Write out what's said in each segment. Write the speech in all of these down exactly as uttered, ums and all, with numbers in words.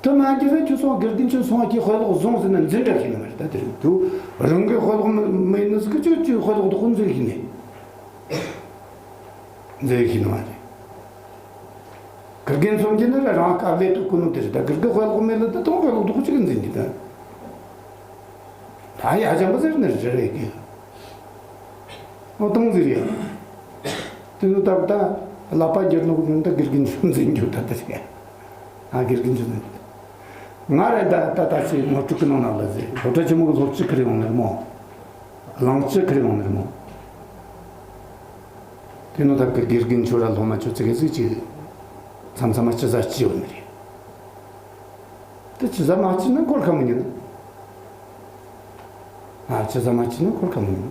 དེ་མ་འགྱུར་བས་ཁྱོད་སོང་དགེ་རྒན་ཁྱོད་སོང་བ་ཁྱེད་དཔེ་ཀློག་བཟུང་ཟེར་ན་འཛིན་གྲྭ་ཤེས་ནི་མ་རེད། ད་དེ་རིང་དུ་རང་གི་དཔེ་ཀློག་མི་མི་ནི་ཟིག་གི་ཁྱོད་ཀྱི་དཔེ་ཀློག་དེ་ཁོ་འཛིན་ཤེས་ནི། འཛིན་ཤེས་ནི་མ་རེད། དགེ་རྒན་ཚོ་འདི་ནི་རང་སྐབས་ལས་དུ་ཀུན་ནོ་དེ་རེད། ད་དགེ་རྒན་དཔེ་ཀློག་མེད་ལ་ད་དུང་དཔེ་ཀློག་དེ་ཁོ་ཅིག་གི་འཛིན་གྱི་ད། ད་ཡ་ཅང་པ་ཟེར་ནི་རེད་རེད་གི། ཨོ་དང་ཟེར་ཡ། དེ་ནི་ད་ད་ལག་པ་འགྱུར་ནོ་ཀུན་ད་དགེ་རྒན་ཚོ་འཛིན་རྒྱུ་ད་ད་རེད། ཨ་དགེ་རྒན་ཚོ་འཛིན་རྒྱུ། ང་རེ་ད་ད་ད་ཅི་ངོ་སྤྲོད་ཀྱི་ནང་ན་ལ་ཟེར། སློབ་གྲྭ་ཆེན་མོ་གི་སློབ་སྤྱི་ཁུར་ཡོང་ནི་རེད་མོ། གླང་སྤྱི་ཁུར་ཡོང་ནི་རེད་མོ། དེ་ནོ་ད་གི་དགེ་རྒན་ཚོ་ར་སློབ་མ་ཚོ་ཙི་གེ་ཟིག་ཅིག་མཚམས་མཚམས་མ་ཅི་ཟ་ཅི་ཡོད་ནི་རེད། དེ་ཅི་ཟ་མ་ཅི་ན་འཁོར་ཁ་མི་ཉན། ཨ་ཅི་ཟ་མ་ཅི་ན་འཁོར་ཁ་མི་ཉན།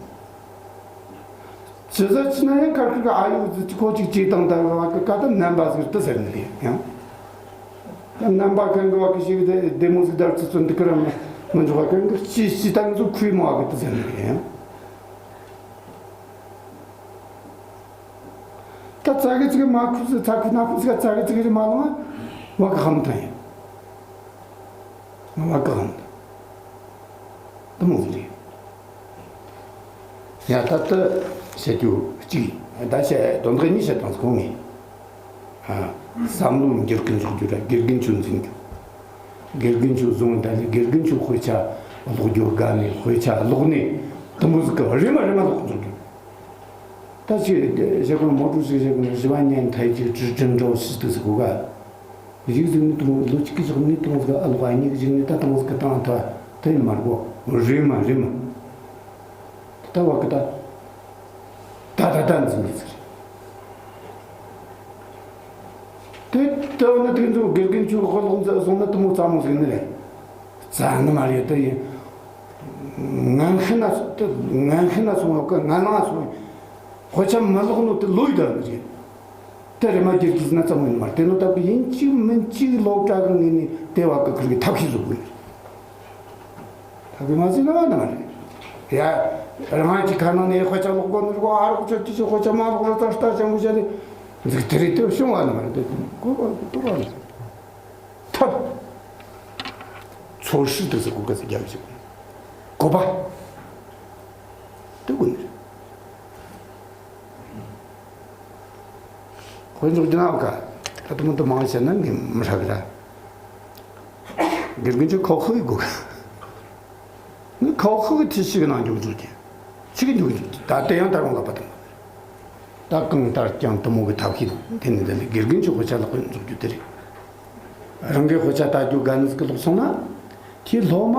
ཅི་ཟ་ཅི་ན་ཡང་ཁར་ཁར་གི་ཨ་ཡོ་ཟི་ཅི་ཁོ་ཅིག་ཅིག་དང་ད་བ་གི་ཀ་ད་རྣམ་པ་ཟིག་ཏི་ཟེར་ནི་རེད་ཡང་། རྣམ་པ་གང་གི་བ་གི་ཞིག་དེ་བདེ་མོ་ཟིག་དར་ཚུལ་ཚོ་འདི་ཀི་ར་མི་མི་འཇོག་པ་གང་གི་ཅི་ཅི་ད་ངི་ཚོ་ཁུའི་མོ་བ་གི་ཏི་ཟེར་ནི་རེད་ཡང་། ད་ཙ་གི་ཙི་གི་མ་ཁུ་ཙི་ཚ་ཁུ་ན་ཁུ་ཙི་ག་ཙ་གི་ཙི་གི་རི་མ་ལོང་བ་གི་ཧམ་ཐང་ཡིན། བ་གི་ཧམ་ཐང་། དུ་མོ་ཟི་རེད། ཡ་ད་ལྟ་བཤད་རྒྱུ་གཅིག་ད་བཤད་དོན་དག་གཉིས་བཤད་དང་གོང་ངས། བསམ་བློ་འགྱུར་གི་འཇུག་རྒྱུ་ར་དགེ་རྒན་ཚོ་འཛིན་རྒྱུ། དགེ་རྒན་ཚོ་བཟུང་ད་ལས་དགེ་རྒན་ཚོ་དཔེ་ཆ་ཀློག་རྒྱུ་དགའ་ནས་དཔེ་ཆ་ཀློག་ནས་དུ་མོ་ཟི་གི་རེ་མ་རེ་མ་ཀློག་འཇུག་རྒྱུ། ད་ཅི་བྱེད་དགོས་མོ་ཀྲུའུ་ཞིག་བྱེད་དགོས་ན་རི་བ་ཉན་ཐའི་ཅིག་ཀྲི་ཀྲིན་འགྲོ་སྲིད་དུ་ཟིག་གོ་ག་ཞིག་ཟིག་ནི་དུང་ལོ་གཅིག་གི་ཞོགས་ནི་དུང་ཟིག་ཨ་ལོག་ཨ་ཉིག་ཞིག་ནི་ད་དུང་ཟིག་གི་དང་ཐ་དེ་ཡིན་མ་རྒོ་རེ་མ་རེ་མ། ད་བ་གི་ད་ད་ད་ད་འཛིན་གི་ཟིག་རེད། དེ་ད་བ་ན་དེ་ཚོ་དགེ་རྒན་ཆོས་དཔེ་ཀློག་འཛིན་སོང་ན་དུ་མོ་རྩ་མོ་ཟིག་ནི་རེད། རྩ་ནི་མ་རེད་དེ་ཡིན། ངན་ཤི་ན་དེ་ངན་ཤི་ན་སོང་བ་གི་ངན་ལང་སོང་། དཔེ་ཆ་མི་ཀློག་ནོ་དེ་ལོས་ད་ནི་རེད། དེ་རེ་མ་བསྒྱུར་གྱི་ཟིན་ན་ཙམ་ཡིན་མ་རེད། དེ་ནོ་ད་གི་ཡིན་གཅིག་མིན་གཅིག་སློབ་གྲྭ་གི་ངོས་ནས་དེ་བ་གི་ཁུར་གི་ཐབས་ཤེས་བཟོ་དགོས། ཐབས་ཤེས་མ་བཟོས་ན་བ་ན་མ་རེད། ཡ། རང་གི་ཁ་ནང་ནས་དཔེ་ཆ་ཀློག་དགོས་ནི་རེད་གོ་ཨ་རོགས་ཆོ་ཅི་ཆོ་དཔེ་ཆ་མ་ཀློག་ར་ཙ་ལྟ་ཅང་གི་བྱས་ནས་འཛུགས་དེ་རེད་དེ་བྱུང་བ་ན་མ་རེད་དེ་གོ་གོ་གོ་བ་ནི་ཐབས། ཚོར་ཤེས་དེ་ཟེར་གོ་ག་ཟེར་རྒྱག་བྱེད་དགོས། གོ་བ། དེ་དགོས་ནི་རེད། དཔེ་འཇོག་རྒྱུ་ན་བ་ཀ་ད་དུ་མ་དུ་མང་བཤད་ན་ངས་མི་ཧྲ་གི་ར། དགེ་རྒན་ཚོས་ཁོག་ཧུ་ཡི་དགོས་གི། ངས་ཁོག་ཧུ་གི་ཐི་ཤི་གི་ནང་འཇོག་འཇོག་གི། ཆི་གི་འཇོག་འཇོག་གི་ད་དེ་ཡང་ད་རུང་ལབ་པ་དང་། ད་གང་ལྟར་ཀྱང་དུ་མོ་གི་ཐབས་ཤེས་དང་དེ་ནི་འདི་ནི་དགེ་རྒན་ཚོས་དཔེ་ཆ་ལག་པ་འཇོག་རྒྱུ་དེ་རེད། རང་གི་དཔེ་ཆ་ལྟ་རྒྱུ་དགའ་ནི་ཟིག་གི་ལོག་སོང་ན། ཁྱེད་སློབ་མ་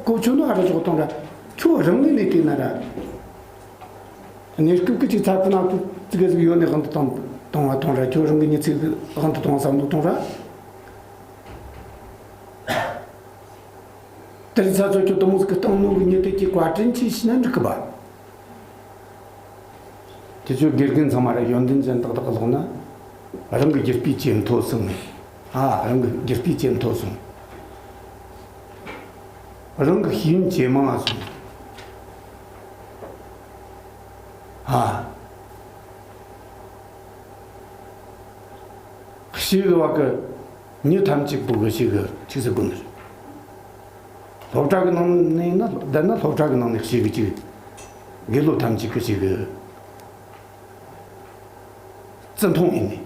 གོ་ཆོད་ནོ་ཨ་ར་ཅོག་གཏོང་ར། ཁྱོད་རང་ངོས་ནས་བལྟས་ན་ར། གནས་སྐབས་ཀྱི་ཅིག་ཚ་ཁུ་ན་ཁུ་ཙི་གེ་ཟིག་ཡོད་ནས་དབང་དུ་གཏོང་གཏོང་བ་གཏོང་ར། ཁྱོད་རང་གི་མྱི་ཚེ་གི་དབང་དུ་གཏོང་བསམ་བློ་གཏོང་ར། དེ་རིང་ཚ་ཚོ་ཁྱོད་དུ་མོ་ཟིག་གི་གཏོང་ནོ་གི་མྱི་དེ་ཀྱི་བཀའ་དྲིན་ཆེ་ཤི་ན་འགྲིག་གི་པ། དེ་ཚོ་དགེ་རྒན་ཚང་མ་ར་ཡོན་ཏན་ཅན་ཏག་ཏག་ལོག་ན། རང་གི་རྒྱུ་སྤུས་ཇེ་མཐོ་སོང་ནས། ཨ་རང་གི་རྒྱུ་སྤུས་ཇེ་མཐོ་སོང་། རང་གི་ཤེས་ཡོན་ཇེ་མང་ང་སོང་། ཨ། ཤེས་གི་བ་གི་མྱི་ཐམས་ཅད་པོ་གི་ཤེས་གི་ཆིག་སེ་དགོས་ནི་རེད། སློབ་གྲྭ་གི་ནང་ནས་ཡིན་ན་བསྡད་ན་སློབ་གྲྭ་གི་ནང་ནས་ཤེས་གི་ཅིག་དགེ་སློབ་ཐམས་ཅད་གི་ཤེས་གི་བརྩི་མཐོང་ཡིན་ནི།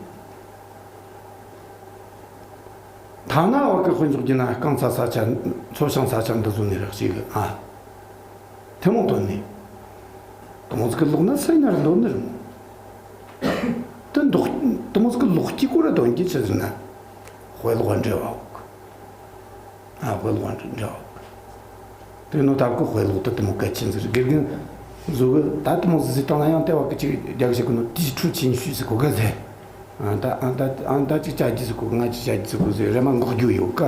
ཐ་ན་བ་གི་དཔེ་འཇོག་རྒྱུ་ན་རྐང་ཚ་ས་ཆ་མཚོ་བྱང་ས་ཆ་འདི་བཟོ་ནས་རག་ཤེས་གི་ཨ། ཐུན་མོང་དོན་ནི། དོང་ཟིག་གི་ལོག་ན་སེ་ན་ར་འདོད་ནི་རེད་མོ། དེ་འདོག་དོང་ཟིག་གི་ལོག་སྐྱེ་ཀོ་ར་དོན་གྱི་ཆི་ཟེར་ན། དཔེ་ཀློག་འབྲེལ་བ་འོག་ཨ་དཔེ་ཀློག་འབྲེལ་བ་འོག་དེ་ནོ་ད་གི་དཔེ་ཀློག་དེ་དེ་མོ་གལ་ཆེན་ཟིག་རེད། དགེ་རྒན་བཟོ་གི་ད་དེ་མོ་ཟིག་ཟིག་བཏང་ན་ཡང་ལྟེ་བ་གི་ཅིག་རྒྱག་ཞིག་གི་ནོ་དེའི་ཁྲུ་ཆེན་ཤུས་ཟིག་གོ་ག་ཟེ། ཨ་ད་ཨ་ད་ཨ་ད་ཅིག་བྱ་རྒྱུ་ཟིག་གོ་ང་ཅིག་བྱ་རྒྱུ་ཟིག་གོ་ཟེ་རེ་མ་འགོག་རྒྱུ་ཡོད་ཀ་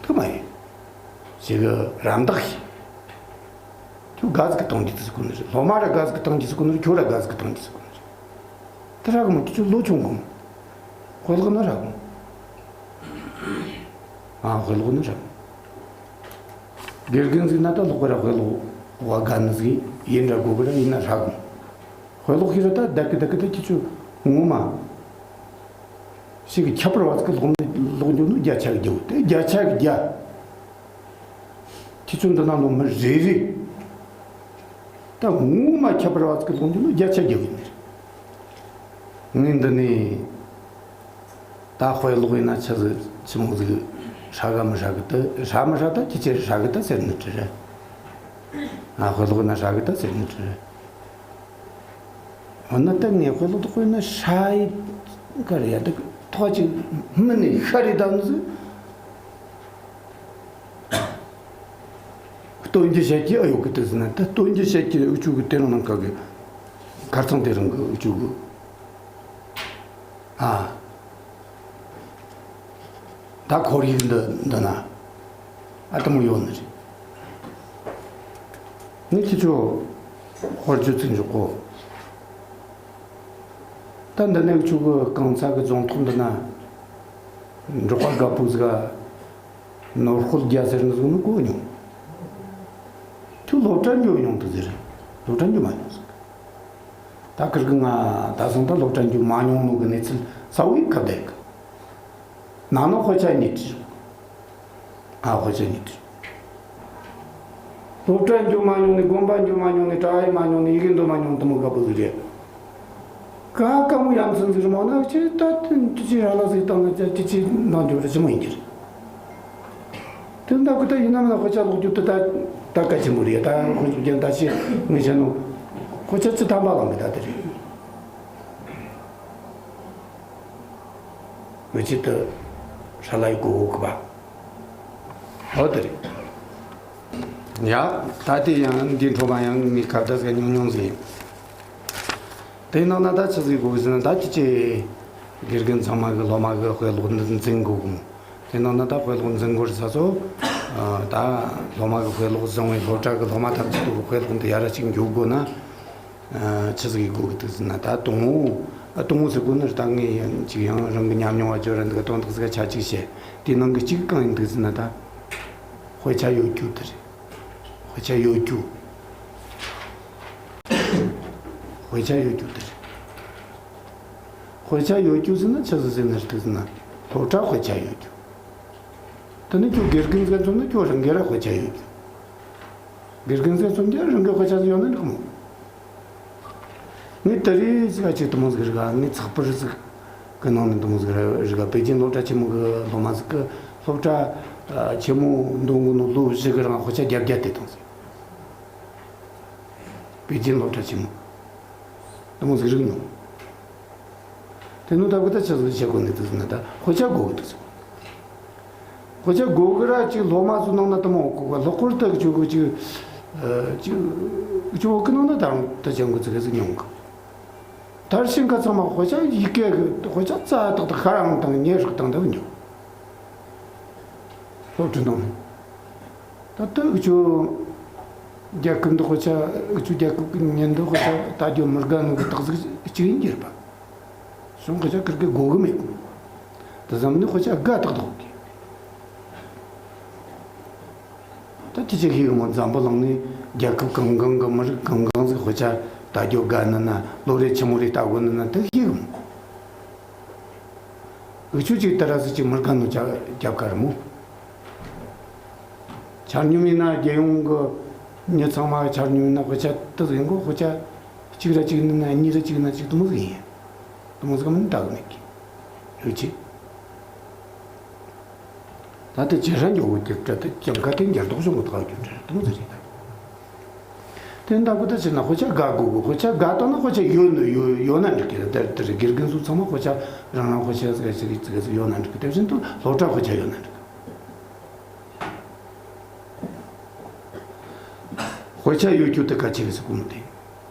ཐུབ་མ་ཡིན། ཞིག་གི་རམ་འདེགས་ཤིག་ཁྱོད་དགའ་ཟིག་གི་གཏོང་རྒྱུ་ཟིག་གོ་ནི་རེད། སློབ་མ་ར་དགའ་ཟིག་གི་གཏོང་རྒྱུ་ཟིག་གོ་ནི་རེད། ཁྱོད་ར་དགའ་ཟིག་གི་གཏོང་རྒྱུ་ཟིག་གོ་ནི་རེད། དེ་རག་གི་མོ་ཁྱོད་ལོ་ཆུང་གོ་མོ། དཔེ་ཀློག་ནི་རག་གོ། ཨ་དཔེ་ཀློག་ནི་རག་གོ། དགེ་རྒན་ཟིག་ན་ད་ལོག་གི་ར་དཔེ་ཀློག་བ་དགའ་ནི་ཟིག་ཡིན་ར་དགོས་གི་ར་ཡིན་ན་རག་གོ། དཔེ་ཀློག་ཤེས་ར་ད་བདག་གི་བདག་གི་ད་ཁྱེད་ཆོ་ངོ་མ། ཞིག་གི་ཁྱད་པར་བ་ཟིག་གི་ལོག་ནི་ ལོག་འགྱོ་ནོ་བརྒྱ་ཆ་བརྒྱ་བོ་དེ་བརྒྱ་ཆ་བརྒྱ། ཁྱེད་ཚོ་འདི་ན་ལོ་མི་རེ་རེ། ད་ངོ་མ་ཁྱད་པར་བ་ཟིག་གི་ལོག་འགྱོ་ནོ་བརྒྱ་ཆ་བརྒྱ་བོ་ཡིན་ནི་རེད། ངས་འདི་ནས། ད་དཔེ་ཀློག་ཡིན་ན་ཆི་ཟིག་ཆི་མོ་ཟིག་ཧྲ་ག་མི་ཧྲ་གི་ད་ཧྲ་མི་ཧྲ་ད་ཁྱེད་ཆོས་ཧྲ་གི་ད་ཟེར་ནི་དྲི་རེད། ང་དཔེ་ཀློག་ཡིན་ན་ཧྲ་གི་ད་ཟེར་ནི་དྲི་རེད། འོ་ན་ད་ངས་དཔེ་ཀློག་ད་དཔེར་ན་ཧྲ་ཡི་ག་རེ་ཡ་ད་ཐོག་ཅིག་མི་ནི་ཤ་རེ་ད་ནི་ཟིག་སྟོན་རྒྱུ་བཤད་ཀྱི་ཨ་ཡོད་གི་དེ་ཟེར་ན་ད་སྟོན་རྒྱུ་བཤད་ཀྱི་འུ་ཆུ་གི་དེ་རིང་ནང་ག་གི་ཁར་ཚང་དེ་རིང་གི་འུ་ཆུ་གི། ཨ། ད་ཁོར་ཡུག་འདི་འདི་ན་ཨ་དེ་མོ་ཡོད་ནི་རེད། ངས་ཁྱེད་ཚོ་དཔེར་བརྗོད་ཅིག་འཇོག་གོ། ད་འདི་ནས་ཁྱོད་ཀྱི་གང་ཚ་གི་རྫོང་ཐོག་འདི་ན་འབྲོག་པ་རྒད་པོ་ཟིག་ག་ནོར་སྐོལ་རྒྱག་ཟེར་ནི་ཟིག་ནི་གོ་མྱོང་། ཁྱོད་སློབ་གྲྭ་འགྱོ་མྱོང་དུ་ཟེར། སློབ་གྲྭ་འགྱོ་མ་མྱོང་ཟིག་ད་ཁིར་གི་ང་ད་སང་ད་སློབ་གྲྭ་འགྱོ་མ་མྱོང་ནོ་གི་གནས་ཚུལ་གསལ་བོ་ཡིན་ག་བསྡད་གི། ནང་ནང་དཔེ་ཆ་གཉིས་བྲིས། ཨ་དཔེ་ཆ་གཉིས་བྲིས། སློབ་གྲྭ་འགྱོ་མ་མྱོང་ནི་དགོན་པ་འགྱོ་མ་མྱོང་ནི་གྲྭ་བ་ཡེ་མ་མྱོང་ནི་ཡི་གེ་འདོན་མ་མྱོང་དེ་མོ་དགའ་པོ་ཟིག་རེད། ཀ་ཀ་མོ་ཡ་མཚན་ཟིག་རེད་མོ་ན་ཁྱེད་ད་དེ་ཅི་ཅི་ར་ལ་ཟིག་བཏང་ན་ཅི་ཅི་འདང་རྒྱོབ་རེ་ཅི་མོ་ཡིན་གྱི་རེད། དེ་འདྲ་གི་ད་ཡིན་ན་མིན་ན་དཔེ་ཆ་ཀློག་རྒྱུ་དེ་ད་ད་གལ་ཆེན་པོ་རེད། ད་དཔེ་ཆ་རྒྱན་ད་ཅི་ངས་བཤད་ནོ་དཔེ་ཆ་ཅི་ཐམ་པ་ལང་གི་ད་དེ་རེད། འུ་ཅི་ད་ཧྲ་ལ་ཡི་གོ་གོ་གི་པ། ཨོ་དེ་རེད། ཡ། ད་དེ་ཡང་འདི་འཕྲོ་མ་ཡང་ངའི་ཁ་བརྡ་ཟེར་ཉུང་ཉུང་ཟིག་ཡིན། དེ་ནང་ན་ད་ཆི་ཟིག་དགོས་ཟེར་ན་ད་ཁྱེད་ཀྱི་དགེ་རྒན་ཚང་མ་གི་སློབ་མ་གི་དཔེ་ཀློག་འདི་འཛིན་དགོས་གི་མོ། དེ་ནང་ན་ད་དཔེ་ཀློག་འཛིན་དགོས་རེད་ས་སོ། ད་སློབ་མ་གི་དཔེ་ཀློག་བཟང་བའི་སློབ་གྲྭ་གི་སློབ་མ་ཐམས་ཅད་དུ་དཔེ་ཀློག་འདི་ཡ་ར་ཅིག་འགྱོ་དགོས་ན། ཆི་ཟིག་ཡེད་དགོས་གི་འདུག་ཟེར་ན་ད་དང་བོ། དང་བོ་ཟེར་དགོས་ནི་རེད། ད་ངས་ཡང་ཅིག་ཡང་རང་གི་ཉམས་མྱོང་བ་བརྗོད་ར་འདུག་དོན་དག་ཟིག་ཆ་གཅིག་བཤད། དེ་ནང་གི་གཅིག་གང་ཡིན་འདུག་ཟེར་ན་ད། དཔེ་ཆ་ཡོད་རྒྱུ་དེ་རེད། དཔེ་ཆ་ཡོད་རྒྱུ། དཔེ་ཆ་ཡོད་རྒྱུ་དེ་རེད། དཔེ་ཆ་ཡོད་རྒྱུ་ཟེར་ན་ཆི་ཟིག་ཟེར་ནི་རེད་འདུག་ཟེར་ན། སློབ་གྲྭ་དཔེ་ཆ་ཡོད་རྒྱུ། དེ་ནི་ཁྱོད་དགེ་རྒན་ཟེར་མཚོན་ན་ཁྱོད་རང་གི་ར་དཔེ་ཆ་ཡོད་རྒྱུ། དགེ་རྒན་ཟེར་མཚོན་རྒྱུ་རང་གི་དཔེ་ཆ་ཟིག་ཡོད་ན་འགྲིག་མོ། ངས་ད་རེས་ཟིག་ཨ་ཅེ་དུ་མོ་ཟིག་རིག་ཨ། ངས་ཚགས་པར་ཟིག་གི་ནང་ནས་དུ་མོ་ཟིག་རིག་ཨ། པེ་ཅིན་སློབ་གྲྭ་ཆེན་མོ་གི་སློབ་མ་ཟིག་གི་སློབ་གྲྭ་ཆེན་མོ་འདོན་གི་ནོ་ལོ་བཞི་གི་རིང་དཔེ་ཆ་བརྒྱ་བརྒྱ་དེ་བཏང་ཟིག་པེ་ཅིན་སློབ་གྲྭ་ཆེན་མོ་དུ་མོ་ཟིག་རིག་མྱོང་། དེ་ནོ་ད་གི་ད་ཆི་ཟིག་བྱེད་དགོས་ནི་འདུག་ཟེར་ན་ད་དཔེ་ཆ་དགོས་གི་འདུག་ཟེར། དཔེ་ཆ་དགོས་གི་ར་ཅིག་སློབ་མ་ཚོ་ནང་ན་དུ་མོ་གོ་གི། ལྷག་པར་དུ་ཁྱོད་གི་ཅིག་ཅིག་ཁྱོད་གི་ནང་ན་ད་རུང་ད་ཅང་གི་ཙི་གི་ཟིག་མྱོང་གི། དར་ཞིང་ཁ་ཚང་མ་དཔེ་ཆ་ཡི་གེ་གི་དཔེ་ཆ་རྩ་དག་དག་ཤ་རང་དང་ཉེ་ཧྲག་དང་འདྲ་གི་མྱོང་། སློབ་ཁྲིད་དང་། ད་ལྟ་འུ་ཆོ་རྒྱལ་ཁབ་འདི་དཔེ་ཆ་འུ་ཆོ་རྒྱལ་ཁབ་ཀྱི་ཉིན་འདི་དཔེ་ཆ་ལྟ་རྒྱུ་མི་དགའ་ནོ་གི་རྟགས་ཟིག་གཅིག་ཡིན་གྱི་རེད་པ། གཞུང་དཔེ་ཆ་ཁིར་གི་དགོས་གི་མེད་གི། དེ་ཙམ་ནི་དཔེ་ཆ་དགའ་ཏག་ཏག་གི། ད་ཅི་ཅི་ཤེས་གི་མོ། འཛམ་བུ་གླིང་ནས་རྒྱལ་ཁབ་གང་གང་གི་མི་རིགས་གང་གང་ཟིག་དཔེ་ཆ་ལྟ་རྒྱུ་དགའ་ནི་ན་ལོ་རེ་ཆི་མོ་རེ་ལྟ་དགོས་ནི་ན་དེ་ཤེས་གི་མོ། འུ་ཆོ་ཅིག་ད་ར་སི་ཅིག་མི་དགའ་ནོ་རྒྱབ་ཁ་རེད་མོ། ཆ་སྙོམས་ཡིན་ན་རྒྱལ་ཡོངས་གི་མྱི་ཚང་མ་ཆ་སྙོམས་ཡིན་ན་དཔེ་ཆ་དེ་ཟིག་ཡིན་གོ། དཔེ་ཆ་གཅིག་ར་གཅིག་ནི་ན་གཉིས་ར་གཅིག་ན་གཅིག་དེ་མོ་ཟིག་ཡིན། དེ་མོ་ཟིག་མིན་ལྟ་གི་མེད་གི། ཡོད་ཅི། ད་ལྟ་ཇེ་ཧྲ་འགྱོ་གི་རྒྱུ་འབྲས་དེ་གྱངས་ཁ་དེ་འགྱུར་ལྡོག་བྱུང་གི་ཐག་རྒྱུ་འབྲས་དེ་མོ་ཟིག་རེད་ད། དེ་འདྲ་གི་ད་ཕྱིར་ན་དཔེ་ཆ་དགའ་དགོས་གི། དཔེ་ཆ་དགའ་བཏང་ན་དཔེ་ཆ་ཡོད་ནི་ཡོད་ཡོད་ན་འགྲིག་གི། དེར་དེར་དགེ་རྒན་ཚོ་ཚང་མ་དཔེ་ཆ་རང་རང་དཔེ་ཆ་ཟིག་ཟིག་ཟིག་ཟིག་ཡོད་ན་འགྲིག་གི། དེ་བཞིན་དུ་སློབ་གྲྭ་དཔེ་ཆ་ཡོད་ན་འགྲིག་གི། དཔེ་ཆ་ཡོད་རྒྱུ་དེ་གལ་ཆེ་གི་ཟེར་གོ་ནོ་དེ།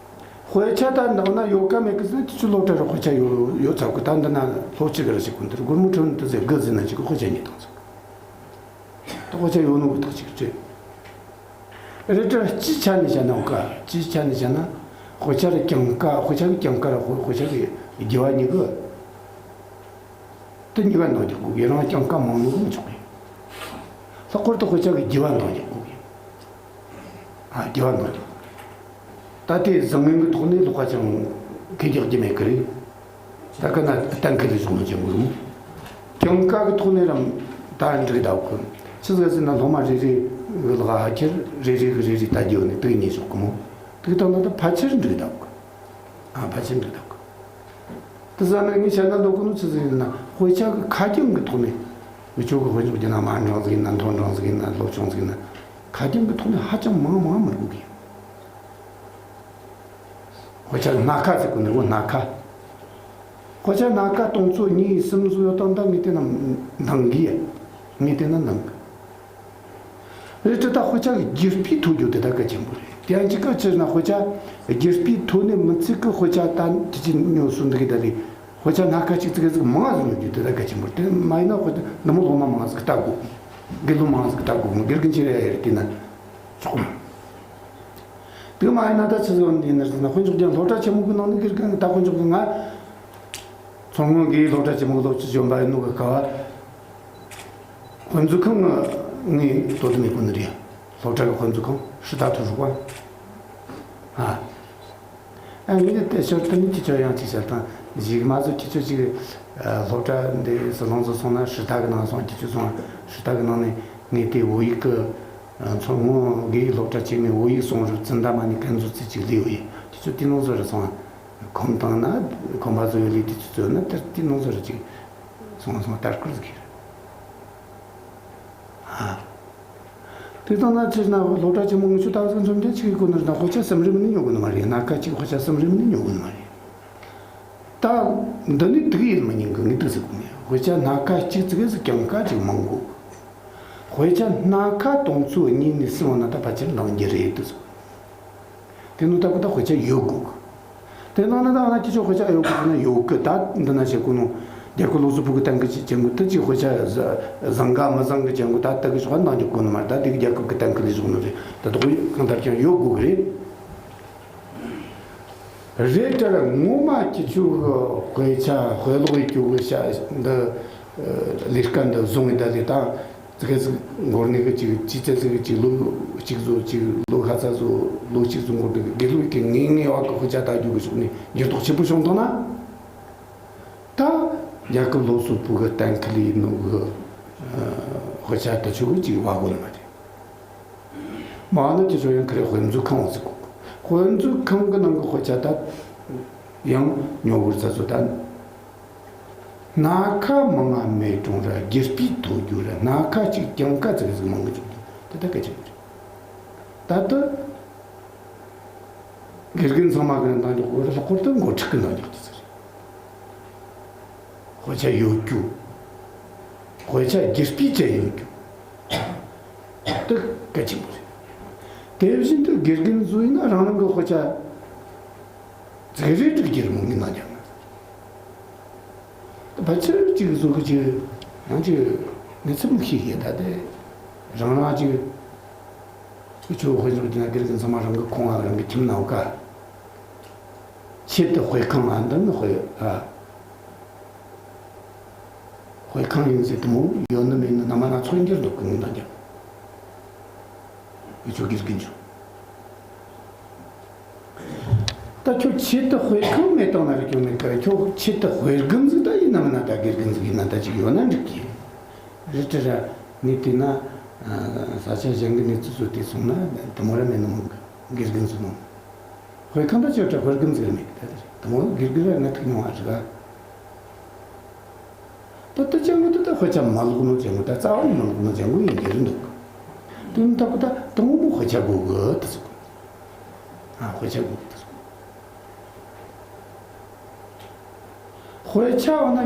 དཔེ་ཆ་ད་འདང་ན་ཡོད་ག་མེད་གི་ཟེར་ན་དེ་ཚོ་སློབ་གྲྭ་རུ་དཔེ་ཆ་ཡོད་ཡོད་ཚ་གི། ད་འདི་ན་སློབ་སྤྱི་གི་ར་ཞིག་གོ་འདིར་སྒོར་མོ་ཁྲི་འདི་ཟེར་དགུ་ཟེར་ན་ཅིག་གི་དཔེ་ཆ་གཉིས་བཏང་ཚུགས། ད་དཔེ་ཆ་ཡོད་ནོ་གི་ཐག་ཅིག་རེད། རེད་དྲ་སྤྱིའི་ཆ་ནས་བཤད་ན་འོ་ཀ། སྤྱིའི་ཆ་ནས་བཤད་ན་དཔེ་ཆ་ར་གྱངས་ཀ། དཔེ་ཆ་གི་གྱངས་ཀ་ར་དཔེ་དཔེ་ཆ་གི་རྒྱུ་བ་གཉིས་གི། དེ་གཉིས་ཀ་འདང་རྒྱག་དགོས་གི། རང་གྱངས་ཀ་མང་ནོ་གི་མི་ཆོག་གི། ལྷག་པར་དུ་དཔེ་ཆ་གི་རྒྱུ་བ་འདང་རྒྱག་དགོས་གི། ཨ། རྒྱུ་བ་འདང་རྒྱག་ད་དེ་བཟང་ངན་གི་ཐོག་ནས་ལོག་པ་ཅང་ཁེ་རྒྱག་རྒྱུ་མེད་གི་རེད། ད་ག་ན་གཏན་འཁེལ་ལས་བྱུང་ནོ་ཅན་གི་རེད་མོ། གྱངས་ཀ་གི་ཐོག་ནས་རམ་ད་འགྲིག་གདའ་གི། ཆི་ཟིག་ཟེར་ན་སློབ་མ་རེ་རེ་གི་ལག་ཧ་ཁྱེར་རེ་རེ་གི་རེ་རེ་ལྟ་རྒྱུ་ནི་དུག་ཉེས་ཤོག་གི་མོ། དུག་དང་ན་ད་ཕལ་ཆེར་འགྲིག་གདའ་གི། ཨ་ཕལ་ཆེར་འགྲིག་གདའ་གི། དེ་ཟ་ན་ངས་བཤད་ན་འདོད་གི་ནོ་ཆི་ཟིག་ཡིན་ན། དཔེ་ཆ་གི་ཁ་གྱངས་གི་ཐོག་ནས་འུ་ཆོ་གི་དཔེ་འཇོག་རྒྱུ་ན་དམའ་འབྲིང་ཟིག་ཡིན་ན་མཐོ་འབྲིང་ཟིག་ཡིན་ན་སློབ་ཆུང་ཟིག་ཡིན་ན་ཁ་གྱངས་གི་ཐོག་ནས་ཧ་ཅང་མང་མང་མི་དགོས་གི། དཔེ་ཆ་སྣ་ཁ་ཟེར་གོ་ནི་བོ་སྣ་ཁ། དཔེ་ཆ་སྣ་ཁ་སྟོང་ཚོ་གཉིས་གསུམ་བཟོ་ཡོད་དང་ད་ངས་དེ་ན་འདང་གི་ཡ། ངས་དེ་ན་འདང་གི། རེད་དྲ་ད་དཔེ་ཆ་གི་རྒྱུ་སྤུས་མཐོ་རྒྱུ་དེ་ད་གལ་ཆེན་པོ་རེད། དེ་ཡང་གཅིག་ག་ཕྱིར་ན་དཔེ་ཆ་རྒྱུ་སྤུས་མཐོ་ནི་མི་ཚིག་གི་དཔེ་ཆ་ད་དེ་ཅི་ཉོ་སུ་འདི་གི་ད་ལི་དཔེ་ཆ་སྣ་ཁ་གཅིག་ཙི་ག་ཙིག་མང་ཟིག་ཉོ་རྒྱུ་དེ་ད་གལ་ཆེན་པོ་རེད། དེ་མ་ཡིན་ན་དཔེ་ཆ་འདི་མོ་སློབ་མ་མང་ཟིག་ལྟ་དགོས། དགེ་སློབ་མང་ཟིག་ལྟ་དགོས། དགེ་རྒན་ཆེ་རེ་ཡ་རེད་དེ་ན་ཆོག་མ། དེ་མ་ཡིན་ན་ད་ཆི་ཟིག་འདི་ནི་ཟིག་ན་དཔེ་འཇོག་རྒྱུ་སློབ་གྲྭ་ཆེན་མོ་གི་ནང་ནས་དགེ་རྒན་ད་དཔེ་འཇོག་གི་ང་མཚོ་སྔོན་དགེ་སློབ་གྲྭ་ཆེན་མོ་གི་སློབ་སྤྱི་གཞོན་པ་ཡིན་ནོ་གི་སྐབས་དཔེ་མཛོད་ཁང་ངས་དོ་དམ་མེད་གོ་ནི་རེད། སློབ་གྲྭ་གི་དཔེ་མཛོད་ཁང་师大图书馆། ཨ། ཨ་ངས་དེ་ཞོར་དུ་ནི་ཁྱེད་ཆོ་ཡང་ཅིག་བཤད་དང་ཞིག་མ་བཟོ་ཁྱེད་ཆོ་ཅིག་སློབ་གྲྭ་འདི་སུ་ལོངས་སུ་སོང་ན་师大གི་ནང་སོང་ཁྱེད་ཆོ་སོང་师大གི་ནང་ནས་ངས་དེ་བོད་ཡིག་གི་མཚོ་སྔོན་དགེ་སློབ་གྲྭ་ཆེན་མོའི་བོད་ཡིག་གསུང་རབ་ཙི་འདྲ་མ་ནི་གན་ཚོ་ཙི་ཅིག་ལས་བོད་ཡིག་ཁྱེད་ཆོ་དེ་ནང་བཟོ་རུ་སོང་། ཁོམ་བཏང་ན་ཁོམ་པ་བཟོ་ཡོད་ལས་དེ་ཚོ་བཙོས་ན་དེར་དེ་ནང་བཟོ་རུ་ཅིག་སོང་སོང་ལྟར་བསྐུར་གི་རེད། ཨ། དེ་ཙང་ན་ཕྱིར་ན་སློབ་གྲྭ་ཆེན་མོ་ངེད་ཆོ་ད་གཟོད་འཛོམས་རྒྱ་ཆེ་གི་སྐོར་ནི་རེད་ན་དཔེ་ཆ་གསུམ་རེ་མིན་ནི་ཉོ་གི་ནི་མ་རེད། སྣ་ཁ་གཅིག་དཔེ་ཆ་གསུམ་རེ་མིན་ནི་ཉོ་གི་ནི་མ་རེད། ད་འདི་ནི་དུག་ཡིན་མི་ཉན་གི། ངས་དུག་ཟེར་གོ་ནི་དཔེ་ཆ་སྣ་ཁ་གཅིག་ཙི་གེ་ཟིག་གྱངས་ཁ་ཅིག་མང་གོ། དཔེ་ཆ་སྣ་ཁ་སྟོང་ཚོ་གཉིས་ནས་གསུམ་བ་ན་ད་ཕལ་ཆེར་འདང་རྒྱུ་རེད་དུ་ཟེར། དེ་ནི་ད་གི་ད་དཔེ་ཆ་ཡོད་དགོས་གི། དེ་ནང་ན་ད་ང་ཁྱེད་ཆོ་དཔེ་ཆ་ཡོད་དགོས་ན་ཡོད་གི། ད་འདི་ན་བཤད་གོ་ནོ་རྒྱ་གི་སློབ་གསོ་པུ་གི་གཏན་འཁེལ་ཅན་གོ་ད་ཅིག་དཔེ་ཆ་བཟང་ག་མི་བཟང་གི་ཅན་གོ་ད་ད་གི་ཞོག་འདང་རྒྱུ་གོ་ནི་མ་རེད། ད་དེ་གི་རྒྱ་གི་གི་གཏན་འཁེལ་ལས་བཞག་ནི་རེད། ད་དོ་གི་གང་ལྟར་ཀྱང་ཡོད་དགོས་གི་རེད། རེད་དྲ་ངོ་མ་ཁྱེད་ཆོ་གི་དཔེ་ཆ་དཔེ་ཀློག་ཡི་སྐྱོ་གི་ཤ་འདི་ལས་ཀ་འདི་བཟུང་ངེ་ད་ལས་དང་ཙི་གེ་ཟིག་འགོར་ནས་གི་ཅིག་ཅི་ཙི་ཙི་གི་ཅིག་ལོ་གཅིག་བཟོ་ཅིག་ལོ་ཁ་ཚ་བཟོ་ལོ་གཅིག་བཟོ་འགོར་དུས་དགེ་ལུགས་ཀྱི་ངེས་ངེས་བ་གི་དཔེ་ཆ་ལྟ་རྒྱུ་གི་ཕྱོགས་ནས་འགྱུར་ལྡོག་ཆེན་པོ་བྱུང་བཏང་ན། ད་རྒྱ་གི་སློབ་གསོ་པུ་གི་གཏན་འཁེལ་ཡིན་ནོ་གི་དཔེ་ཆ་དེ་ཆོ་གི་ཅིག་བ་གོ་ནི་མ་རེད། མ་ནི་དེ་ཚོ་ཡང་ཁ་རེ་དཔེ་མཛོད་ཁང་བ་ཟིག་གོ། དཔེ་མཛོད་ཁང་གི་ནང་གི་དཔེ་ཆ་ད་ཡང་ཉོ་བར་ཚ་ཚོ་ད་སྣ་ཁ་མང་ང་མེད་གྲོང་ར་རྒྱུ་སྤུས་མཐོ་རྒྱུ་ར་སྣ་ཁ་གཅིག་གྱངས་ཁ་ཙིག་ཟིག་མང་གི་བྱུང་དུ་དེ་ད་གལ་ཆེན་པོ་རེད། ད་ལྟ་དགེ་རྒན་ཚང་མ་གི་འདང་རྒྱག་གོ་ར་ལྷག་པར་དུ་འགོ་ཁྲིད་གི་འདང་རྒྱག་དུ་ཟེར། དཔེ་ཆ་ཡོད་རྒྱུ། དཔེ་ཆ་རྒྱུ་སྤུས་ཅན་ཡོད་རྒྱུ། དེ་གལ་ཆེན་པོ་རེད། དེ་བཞིན་དུ་དགེ་རྒན་ཚོ་ཡིན་ན་རང་རང་གི་དཔེ་ཆ་ཙིག་རེ་ཙིག་རྒྱུ་རེ་མོ་ངས་འདང་རྒྱག་ན། ཕལ་ཆེར་ཅིག་བཟོ་གི་ཅིག་ཡང་ཅིག་གནས་ཚུལ་མི་ཤེས་གི་ད་དེ་རང་རང་ཅིག་ཁྱོད་དཔེ་འཇོག་རྒྱུ་ན་དགེ་རྒན་ཚང་མ་རང་གི་ཁོང་ང་རང་གི་ཁྱིམ་ནང་ཀ། ཆེད་དུ་དཔེ་ཁང་ཨ་འདི་ནི་དཔེ་ཨ། དཔེ་ཁང་ཡིན་ཟེར་དུ་མོ་ཡོད་ནི་མེད་ནི་ན་མ་ན་ཚོད་འགྱུར་འདུག་གི་ངོ་ན་རྒྱབ། ཨེ་ཆོ་དགེ་རྒན་ཆོ། ད་ཁྱོད་ཆེད་དུ་དཔེ་ཁང་མེད་དང་ན་རེ་ཁྱོད་མེད་ཀ་རེ་ཁྱོད་ཆེད་དུ་དཔེ་རྒན་ཟིག་ད་ཡིན་ན་མིན་ན་ད་དགེ་རྒན་ཟིག་ཡིན་ན་ད་ཅིག་ཡོད་ན་འགྲིག་གི། རེད་དྲ་ར་ངས་བལྟས་ན་ས་ཆ་གཞན་གི་གནས་ཚུལ་ཚོ་བལྟས་སོང་ན་དུ་མོ་ར་མེད་ནི་མོ་གི་དགེ་རྒན་ཟིག་མོ། དཔེ་ཁང་ད་ཅིག་ཡོད་དྲ་དཔེ་རྒན་ཟིག་ར་མེད་གི་ད་དུ་མོ་དགེ་རྒན་ར་ང་ཐུག་མྱོང་བ་རེད་ག། ད་ལྟ་ཅང་གི་ད་ལྟ་དཔེ་ཆ་མ་ཀློག་ནོ་ཅང་གི་ད་རྩ་བ་ནས་མ་ཀློག་ནོ་ཅང་གི་ཡིན་གྱི་རེད་འདུག་དེ་ནི་ད་གི་ད་དང་པོ་དཔེ་ཆ་དགོས་གི་ད་ཟེར་གི། ཨ་དཔེ་ཆ་དགོས་གི་ད་ཟེར་གི། དཔེ་ཆ་འོ་ན་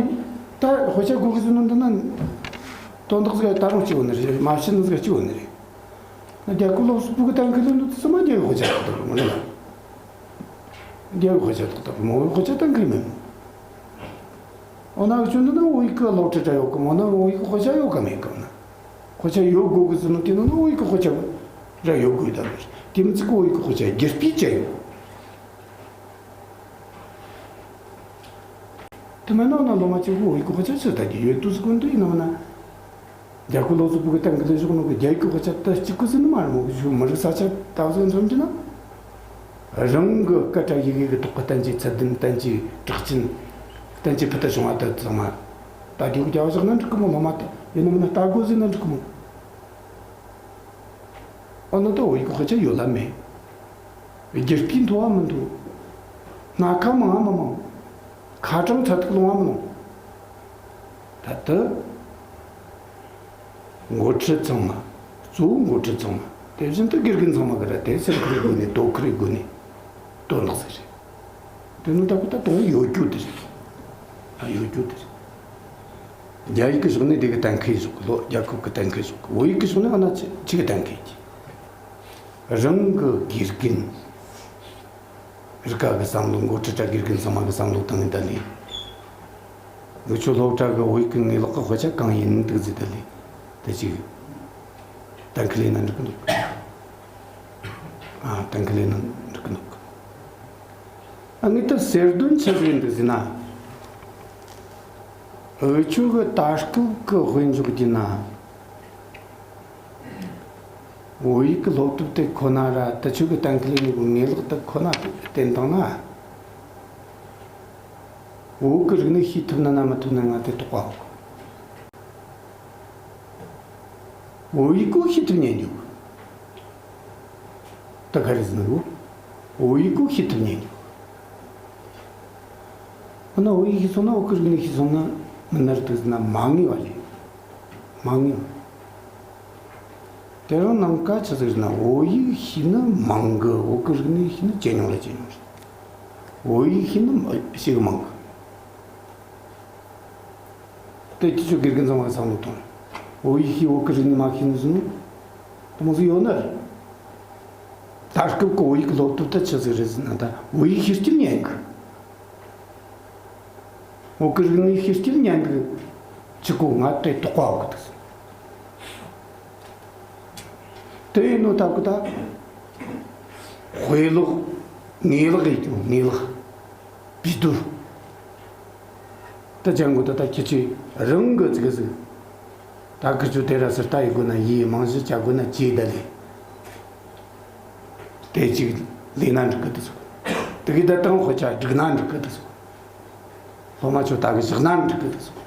ད་དཔེ་ཆ་དགོས་གི་ཟེར་ནོ་འདི་ན་དོན་དག་ཟིག་ད་རུང་གཅིག་འོ་ནི་རེད། མ་བཤད་ནི་ཟིག་གཅིག་འོ་ནི་རེད། ང་རྒྱ་གི་སློབ་གསོ་པུ་གི་གཏན་འཁེལ་ལོ་འདི་ཚོ་མ་རྒྱ་གི་དཔེ་ཆ་ལྟ་ལྟ་མོ་ལ། རྒྱ་གི་དཔེ་ཆ་ལྟ་ལྟ་མོ་དཔེ་ཆ་གཏན་འཁེལ་མེད་མོ། འོ་ན་ཁྱོད་འདི་ན་བོད་ཡིག་གི་སློབ་ཁྲིད་འདྲ་ཡོད་གི་མོ་ན་བོད་ཡིག་གི་དཔེ་ཆ་ཡོད་ག་མེད་ག་ན། དཔེ་ཆ་ཡོད་དགོས་གི་ཟེར་ནོ་དེ་ནང་ན་བོད་ཡིག་གི་དཔེ་ཆ་ར་ཡོད་དགོས་ད་མེད། དེ་མི་ཚིག་གི་བོད་ཡིག་གི་དཔེ་ཆ་རྒྱུ་སྤུས་ཅན་ཡོད། དེ་མིན་ན་ན་སློབ་མ་གཅིག་པུ་བོད་ཡིག་གི་དཔེ་ཆ་ཕྱིར་ལྟ་རྒྱུ་ཡོད་དུས་སུ་ཀུན་ཏུ་ཡིན་ནམ་ན། རྒྱ་གི་སློབ་གསོ་པུ་གི་གཏན་འཁེལ་ལས་བཞག་ནོ་གི་རྒྱ་ཡིག་གི་དཔེ་ཆ་ད་གཅིག་པུ་ཟིན་ནི་མ་རེད་མོ་གི་ཞུ་མི་རིགས་ས་ཆ་ད་གཟོད་འཛོམས་རྒྱུ་ན། རང་གི་སྐད་སྒྲ་ཡི་གེ་གི་ཐོག་གི་བསྟན་བཅོས་ཚད་ལྡན་བསྟན་བཅོས་གྲགས་ཅན། བསྟན་བཅོས་ཕུལ་དུ་བྱུང་བ་དེ་ཚང་མ། ད་དེའུ་རྒྱ་བཞག་ན་འགྲིག་གི་མོ། སློབ་མ་ད་ཡིན་ན་མིན་ན་ལྟ་དགོས་ཟེར་ན་འགྲིག་གི་མོ། ཨ་ནི་ད་བོད་ཡིག་གི་དཔེ་ཆ་ཡོད་ལ་མེད། རྒྱུ་སྤུས་མཐོ་བ་མི་འདུག། སྣ་ཁ་མང་བ་མི་མང་། ཁ་གྲངས་ཚ་ཐིག་ལོང་བ་མི་ལོང་། ད་ལྟ་འགོ་ཁྲིད་ཚང་མ། གཙོ་བོ་འགོ་ཁྲིད་ཚང་མ། དེ་བཞིན་དུ་དགེ་རྒན་ཚང་མ་གི་ར་དེ་སེམས་ཁུར་དགོས་ནས། དོ་ཁུར་དགོས་ནས་དོན་དག་ཟིག་རེད། དེ་ནི་ད་གོ་ད་དོན་ཡོད་རྒྱུ་དེ་རེད། ཨ། ཡོད་རྒྱུ་དེ་རེད། རྒྱ་ཡིག་གི་ཕྱོགས་ནས་དེ་གི་གཏན་འཁེལ་བཞག་གི། ལོ་རྒྱལ་ཁབ་གི་གཏན་འཁེལ་བཞག་གི། བོད་ཡིག་གི་ཕྱོགས་ནས་ཨ་ན་ཆི་ཆི་གི་གཏན་འཁེལ་གྱི། རང་གི་དགེ་རྒན། རིག་ག་གི་བསམ་བློ། འགོ་ཁྲིད་གྲྭ་དགེ་རྒན་ཚང་མ་གི་བསམ་བློ་བཏང་ནས་ད་ལས། འུ་ཆོ་སློབ་གྲྭ་གི་བོད་ཡིག་གི་ངེས་ལོག་གི་དཔེ་ཆ་གང་ཡིན་འདུག་ཟེར་ད་ལས། དེ་ཅིག་གཏན་འཁེལ་ཡིན་ན་འགྲིག་གི་འདུག། ཨ། གཏན་འཁེལ་ཡིན་ན་འགྲིག་གི་འདུག། ཨ། ངས་ད་ཟེར་དོན་ཆི་ཟིག་འདུག་ཟེར་ན། འུ་ཆོ་གི་ད་སྐབས་གི་དཔེ་འཇོག་རྒྱུ་ན། བོད་ཡིག་གི་སློབ་དེབ་དེ་ཁོ་ན་ར། དེ་ཆོ་གི་གཏན་འཁེལ་ཡིན་གི་ངེས་ལོག་དེ་ཁོ་ན་བསྟན་བཏང་ན། བོད་གི་རིག་གནས་ཤེས་ཐུབ་ན་ན་མི་ཐུབ་ན་ང་དེ་དོགས་པ་ཡོད། བོད་ཡིག་གོ་ཤེས་ཐུབ་ཉན་རྒྱུ། ད་ག་རེ་ཟེར་ན་གོ། བོད་ཡིག་གོ་ཤེས་ཐུབ་ཉན་རྒྱུ། འོ་ན་བོད་ཡིག་ཤེས་སོང་ན་བོད་གི་རིག་གནས་ཤེས་སོང་ན་མི་ནར་འདུག་ཟེར་ན་མ་ངེས་པ་རེད། མ་ངེས་པ། དེ་རང་ནང་ཀ་ཆི་ཟིག་རེད་ན། བོད་ཡིག་ཤེས་ནི་མང་གི། བོད་གི་རིག་གནས་ཤེས་ནི་ཇེ་ཉུང་ལ་ཇེ་ཉུང་རེད། བོད་ཡིག་ཤེས་ནི་ཞེ་གི་མང་གི། དེ་ཁྱེད་ཚོ་དགེ་རྒན་ཚང་མ་གི་བསམ་བློ་ཐོངས། བོད་ཡིག་ཤེས་བོད་གི་རིག་གནས་མ་ཤེས་ནི་ཟེར་ནོ་དེ་མོ་ཟིག་ཡོད་ནི་རེད། ད་སྐབས་ཀྱི་བོད་ཡིག་གི་སློབ་དེབ་ད་ཆི་ཟིག་རེད་ཟེར་ན། ད་བོད་ཡིག་ཤེས་རྒྱུ་ཉན་གི། བོད་གི་རིག་གནས་ཤེས་རྒྱུ་ཉན་གི། ཆི་གོ་ང་དེ་དོགས་པ་ཡོད་གི་འདུག། དེ་ཡིན་ནོ་ད་གོ་ད། དཔེ་ཀློག་ངེས་ལོག་ཡིན་རྒྱུ། ངེས་ལོག། བི་དུ། ད་ཅང་གོ་ད་ད་ཁྱེད་ཚོས་རང་གི་ཙི་གི་ཟིག། ད་ཁི་ཆོ་དེ་ར་སི་ལྟ་ཡི་དགོས་ན་ཡི། མང་ཞིག་བྱ་དགོས་ན་ཅི་ད་ལས། དེ་ཅིག་ལས་ན་འགྲིག་གི་འདུག་ཟེར། དེ་གི་ད་དང་དཔེ་ཆ་སྒྲིག་ན་འགྲིག་གི་འདུག་ཟེར། སློབ་མ་ཚོ་ད་གི་བཞག་ན་འགྲིག་གི་འདུག་ཟེར།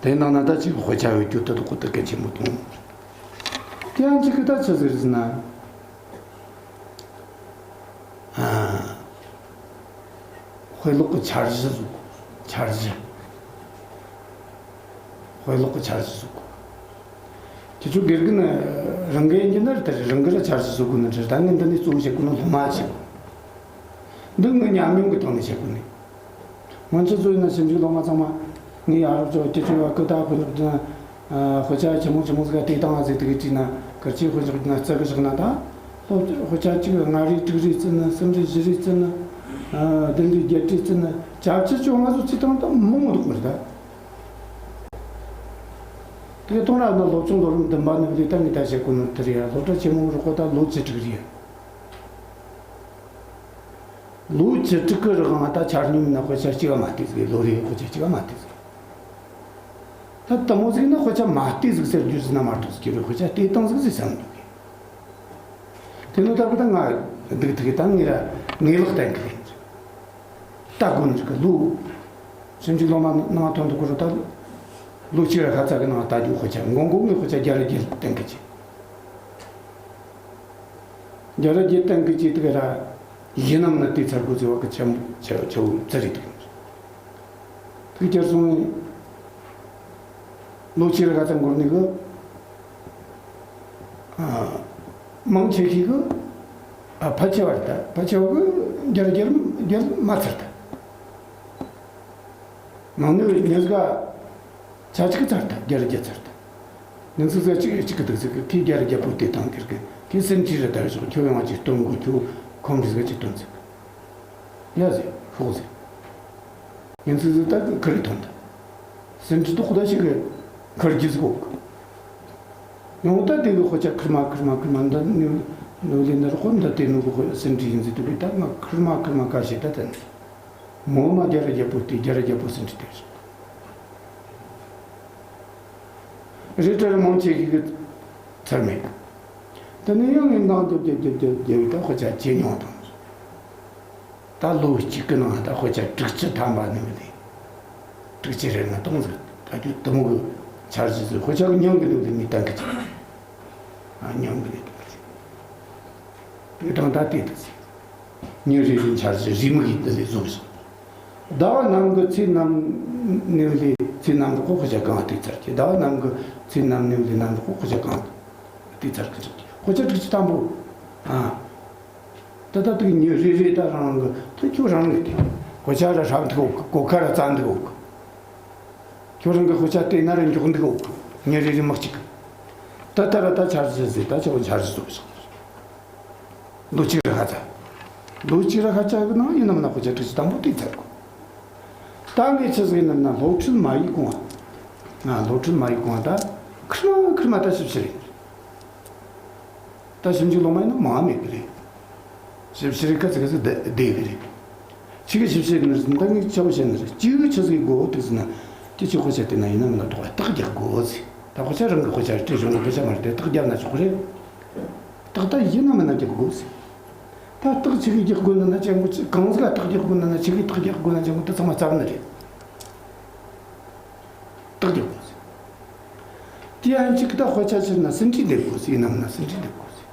དེ་ནང་ན་ད་ཅིག་དཔེ་ཆ་ཡོད་རྒྱུ་དེ་དག་གོ་ད་གལ་ཆེན་པོ་མཐོང་། དེ་ཡང་ཅིག་གི་ད་ཆི་ཟིག་རེད་ཟེར་ན། ཨ། དཔེ་ཀློག་གི་འཆར་གཞི་བཟོ། འཆར་གཞི། དཔེ་ཀློག་གི་འཆར་གཞི་བཟོ་དགོས། ཁྱེད་ཚོ་དགེ་རྒན་རང་གི་ཡིན་གྱི་ན་རེད། དེ་རང་གི་ར་འཆར་གཞི་བཟོ་དགོས་ནི་རེད། ད་ངས་འདི་ནས་གཙོ་བོ་བྱེད་དགོས་ནི་སློབ་མ་བྱེད་དགོས། འདི་ངས་ཉམས་མྱོང་གི་ཐོག་ནས་བྱེད་དགོས་ནི། སྔོན་ཆད་ཚོ་ཡིན་ན་ཞིབ་འཇུག་སློབ་མ་ཚང་མ་ངས་ཡ་རབས་ཚོ་སྐྱིད་ཆུ་བ་ཀི་ད་དཔེ་འཇོག་དེ་ན། ཨ། དཔེ་ཆ་ཆེན་མོ་ཆེན་མོ་ཟིག་ག་དེ་བཏང་བ་ཟིག་དེ་གི་བྲིས་ན། གལ་ཆེ་དཔེ་འཇོག་དེ་ན་རྩ་གི་བཞག་ན་ད། སློབ་དཔེ་ཆ་གཅིག་ལྔ་རེ་དྲུག་རེ་བརྩི་ནི། གསུམ་རེ་བཞི་རེ་བརྩི་ནི། ཨ། བདུན་རེ་བརྒྱད་རེ་བརྩི་ནི། བརྒྱད་ཅུ་བཅོ་ལྔ་ཚོ་བརྩིས་བཏང་ད་མང་མི་འདུག་པ་རེད་ད། དེ་གཏོང་ར་ན་སློབ་ཆུང་ལོ་རིམ་བདུན་པ་ནི་ལས་ད་ངས་ད་བྱེད་དགོས་ནི་དེ་རེད་ཡ། སློབ་གྲྭ་ཆེན་མོ་རོགས་པ་ད་ལོ་བཅུ་དྲུག་རེད་ཡ། ལོ་བཅུ་དྲུག་གི་རིང་ང་ད་ཆ་སྙོམས་ན་དཔེ་ཆ་གཅིག་ག་མ་བལྟས་ཟིག། ལོ་རེའི་དཔེ་ཆ་གཅིག་ག་མ་བལྟས་ཟིག། ད་དེ་མོ་ཟིག་ན་དཔེ་ཆ་མ་བལྟས་ཟིག་ཟེར་རྒྱུ་ཟིག་ན་མ་གཏོགས་ཟིག་གི་རེད། དཔེ་ཆ་བལྟས་བཏང་ཟིག་ཟེར་བསམ་འདུག་གི། དེ་ནི་ད་གི་ད་ང་འདུག་ཐུག་གི། ད་ངས་ར་ངེས་ལོག་བསྟན་གི་རེད། ལྟ་དགོས་ནི་ཟིག་གི། ལོ་ཞིབ་འཇུག་སློབ་མ་ནང་ཐོན་དུ་གོ་རུ་ད་ལོ་གཅིག་ར་ཁ་ཚ་གི་ནང་ལྟ་རྒྱུ། དཔེ་ཆ་མགོ་མགོ་ངས་དཔེ་ཆ་བརྒྱ་ར་བརྒྱད་བསྟན་གི་ཅི། རྒྱ་ར་རྒྱ་བསྟན་གི་ཅི་དེ་ག་ར་ཡིན་ནམ་ན་དེ་ཚར་དགོས་ཟེར་བ་གི་ཆེན་པོ་ཆེ་ཆེ་བོ་ཙི་རེད་འདུག། དེ་བསྐྱར་སོང་ལོ་ཕྱིར་ག་ཚ་འགོར་ནི་གི། ཨ། མང་ཆེ་ཤོས་གི། ཨ། ཕལ་ཆེ་བ་རེད་ད། ཕལ་ཆེ་བ་གི་རྒྱ་ར་རྒྱ་ར་མ་ཚར་ད། ནང་ནས་ཉེས་ག་ཆ་གཅིག་ཚར་ཐལ། བརྒྱ་ར་བརྒྱ་ཚར་ཐལ། ཉིན་ཚིག་ཚ་གཅིག་གཅིག་གི་དུས་ཚིག་གི་ཁྱི་བརྒྱ་ར་བརྒྱ་པོ་དེ་དང་ཁིར་གི་ཁྱི་སེམས་ཅི་རེ་དར་ཞོག། ཁྱོད་ཡང་གཅིག་སྟོན་གོ། ཁྱོད་ཁོམ་རིས་ག་གཅིག་སྟོན་ཚིག། ཡ་ཟེ་ཤོག་ཟེ། ཉིན་ཚིག་ཚ་ད་ཁི་རི་ཐོན་ཐལ། སེམས་ཅི་ཏོག་ད་ཞིག་གི་ཁར་རྒྱུ་ཟིག་གོ། ཡང་ད་དེ་གི་དཔེ་ཆ་ཁིར་མ་ཁིར་མ་ཁིར་མ་འདི་ནུ་ནུ་ལེ་འདི་ར་ཁོ་འདི་དེ་ནུ་གི་སེམས་ཅི་ཡིན་ཟེ་དུ་གི་ད་ང་ཁིར་མ་ཁིར་མ་ག་ཤེད་ད་དེ་ནི། ངོ་མ་རྒྱ་ར་རྒྱ་པོ་དེ་རྒྱ་ར་རྒྱ་པོ་ཟིན་དྲི་དེ་རེད། རི་ཁྲི་རི་མང་ཆེ་ཞིག་གི་ཚར་མེད། དེ་ནས་ཡང་ངས་འདང་རྒྱབ་རྒྱབ་རྒྱབ་རྒྱབ་རྒྱབ་ད་དཔེ་ཆ་ཇེ་ཉུང་དང་། ད་ལོ་གཅིག་གི་ནང་ད་དཔེ་ཆ་དྲུག་ཅུ་ཐམ་པ་ནང་ནས་དྲུག་ཅུ་རེ་ལྔ་སྟོང་ཟིག་ད་རྒྱུ་དུ་མོ་གི་འཆར་གཞི་ཟིག་དཔེ་ཆ་གི་མྱིང་གི་ནང་དུ་ངས་གཏན་འཁེལ་ཆེ། ཨ་མྱིང་གི་ནང་གཏན་འཁེལ་ཆེ། དེ་དང་ད་དེ་དུ་ཟིག་མྱི་རེ་རེའི་འཆར་གཞི་རེའུ་མིག་ཡིན་དུ་ལས་བཟོ་བཞག་ཟླ་བ་ནམ་གི་ཚེས་ནམ་ནས་ལས་ཚེས་ནམ་གི་དཔེ་ཆ་གང་བལྟས་ཚར་གྱི། ཟླ་བ་ནམ་གི་ཚེས་ནམ་ནས་ལས་ནམ་གི་དཔེ་ཆ་གང་བལྟས་ཚར་གི་འཇོག་གི། དཔེ་ཆ་དྲུག་ཅུ་ཐམ་པོ། ཨ། ད་ལྟ་དུས་ཉིན་རེ་རེ་ད་རང་གི་ད་ཁྱོད་རང་གི་དེ་དཔེ་ཆ་ར་ཧྲ་འདུག་གོ་གི། གོ་ཁ་ར་རྩ་འདུག་གོ་གི། ཁྱོད་རང་གི་དཔེ་ཆ་བལྟས་ན་ར་མགྱོགས་འདུག་གོ་གི། ཉིན་རེ་རེ་མི་གཅིག་གི། ད་ལྟ་ར་ད་འཆར་གཞི་ཟིག་ད་ཁྱོད་འཆར་གཞི་བཟོ་བཞག་ལོ་གཅིག་ར་ཁ་ཚ། ལོ་གཅིག་ར་ཁ་ཚ་གི་ནང་ཡིན་ནམ་ན་དཔེ་ཆ་དྲུག་ཅུ་དང་པོ་བལྟས་ཚར་གོ། ད་ངས་ཆི་ཟིག་ཡིན་ནམ་ན་སློབ་ཁྲིད་མ་ཡིག་གོང་ང་། ང་སློབ་ཁྲིད་མ་ཡིག་གོང་ང་ད་ཁིར་མ་ཁིར་མ་ད་ཞིབ་ཞིབ་རེད། ད་ཞིབ་འཇུག་སློབ་མ་ཡིན་ན་མང་མེད་གི་རེད། ཞིབ་ཕྱི་རེད་ཁ་ཙི་ཁ་ཙི་བསྡད་བསྡད་གི་རེད། ཁྱི་གི་ཞིབ་ཕྱི་ནི་ཟིན་ད་ངས་ཆ་བོ་བཤད་ནི་རེད། ཁྱི་གི་ཆི་ཟིག་དགོས་འདུག་ཟེར་ན། ཁྱི་ཆི་དཔེ་ཆ་བལྟས་ན་ཡིན་ན་མིན་ན་ཐོག་རྟགས་རྒྱག་དགོས་ཟེར། ད་དཔེ་ཆ་རང་གི་དཔེ་ཆ་རེད་དེ་གཞུང་གི་དཔེ་ཆ་མ་རེད་དེ་རྟགས་རྒྱབ་ན་ཆོག་གི་རེད། རྟགས་ད་ཡིན་ན་མིན་ན་རྒྱག་དགོས་ཟེར། ད་རྟགས་ཁྱི་གི་རྒྱག་དགོས་ན་ན་ཅན་གོ་ཅི་གང་ཟིག་ལ་རྟགས་རྒྱག་དགོས་ན་ན་ཁྱི་གི་རྟགས་རྒྱག་དགོས་ན་ཅན་གོ་དེ་ཚང་མ་རྩ་བ་ནི་རེད། རྟགས་རྒྱག་དགོས་ཟེར། དེ་ཡང་གཅིག་ད་དཔེ་ཆ་ཕྱིར་ན་ཟིན་བྲིས་འདེབས་དགོས་ཟེར། ཡིན་ནམ་ན་ཟིན་བྲིས་འདེབས་དགོས་ཟེར།